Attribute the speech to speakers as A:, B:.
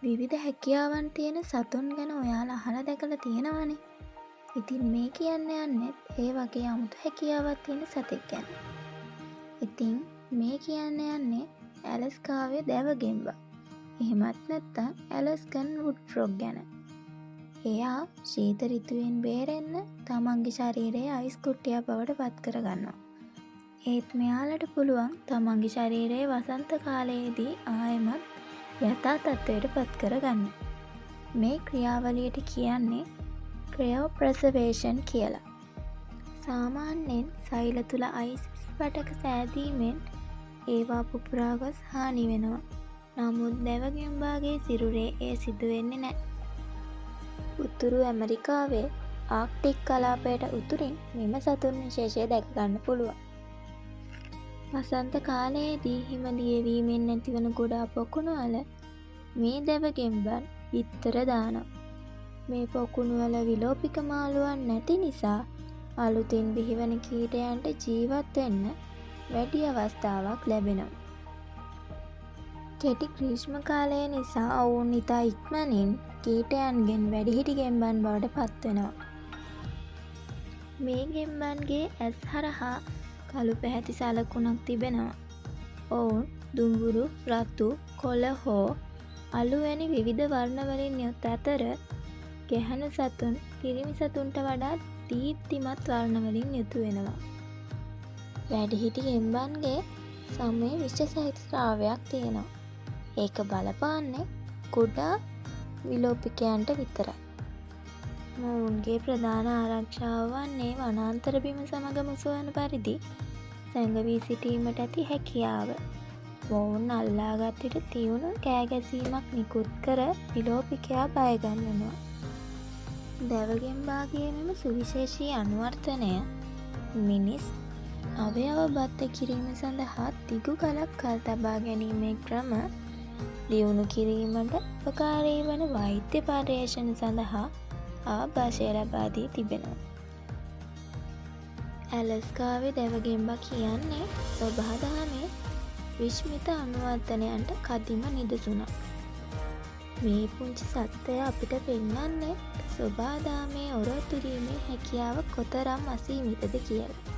A: විවිධ හැකියාවන් තියෙන සතුන් ගැන ඔයාලා අහලා දැකලා තියෙනවනේ. ඉතින් මේ කියන්න යන්නෙත් ඒ වගේ අමුතු හැකියාවක් තියෙන සතෙක් ගැන. ඉතින් මේ කියන්න යන්නේ ඇලස්කාවේ දැවගෙම්බා. එහෙමත් නැත්නම් ඇලස්කන් වුඩ් ෆ්‍රොග් ගැන. එයා ශීත ඍතුවෙන් බේරෙන්න තමන්ගේ ශරීරය අයිස් කුට්ටියක් බවට පත් කරගන්නවා. ඒත් මෙයාලට පුළුවන් තමන්ගේ ශරීරය වසන්ත කාලයේදී ආයෙමත් යථා තත්ත්වයට පත් කරගන්න. මේ ක්‍රියාවලියට කියන්නේ ක්‍රයෝප්‍රසර්වේෂන් කියලා. සාමාන්‍යයෙන් සෛල තුළ අයිස් ස්ෆටක සෑදීමෙන් ඒවා පුපුරා ගොස් හානි වෙනවා. නමුත් දැවගෙම්බාගේ සිරුරේ එය සිදුවෙන්නේ නෑ. උතුරු ඇමරිකාවේ ආර්ක්ටික් කලාපයට උතුරින් මෙම සතුන් විශේෂය දැක ගන්න පුළුවන්. වසන්ත කාලයේදී හිම දියවීමෙන් ඇතිවන කුඩා පොකුණුවල මේ දැවගෙම්බන් බිත්තර දානවා. මේ පොකුණුවල විලෝපික මාළුවන් නැති නිසා අලුතින් බිහිවන කීටයන්ට ජීවත් වෙන්න වැඩි අවස්ථාවක් ලැබෙනවා. කෙටි ග්‍රීෂ්ම කාලය නිසා ඔවුන් ඉතා ඉක්මනින් කීටයන්ගෙන් වැඩිහිටි ගෙම්බන් බවට පත්වෙනවා. මේ ගෙම්බන්ගේ ඇස් හරහා කළු පැහැති සලකුණක් තිබෙනවා. ඔවුන් දුඹුරු, රතු, කොළ හෝ අළු වැනි විවිධ වර්ණවලින් යුත් අතර, ගැහැණු සතුන් පිරිමි සතුන්ට වඩා දීප්තිමත් වර්ණවලින් යුතු වෙනවා. වැඩිහිටි ගෙම්බන්ගේ සමේ විෂ සහිත ශ්‍රාවයක් තියෙනවා. ඒක බලපාන්නේ කුඩා විලෝපිකයන්ට විතරයි. මොවුන්ගේ ප්‍රධාන ආරක්ෂාව වන්නේ වනාන්තර බිම සමඟ මුසුවන පරිදි සැඟවී සිටීමට ඇති හැකියාව. මොවුන් අල්ලාගත් විට තියුණු කෑගැසීමක් නිකුත් කර විලෝපිකයා බයගන්වනවා. දැවගෙම්බාගේ මෙම සුවිශේෂී අනුවර්තනය මිනිස් අවයව බද්ධ කිරීම සඳහා දිගු කලක් කල් තබා ගැනීමේ ක්‍රම දියුණු කිරීමට උපකාරී වන වෛද්‍ය පර්යේෂණ සඳහා ආභාෂය ලබා දී තිබෙනවා. ඇලස්කාවේ දැවගෙම්බා කියන්නේ සොබාදහමේ විශ්මිත අනුවර්තනයන්ට කදිම නිදසුනක්. මේ පුංචි සත්වයා අපිට පෙන්නන්නේ සොබාදහමේ ඔරොත්තු දීමේ හැකියාව කොතරම් අසීමිතද කියලා.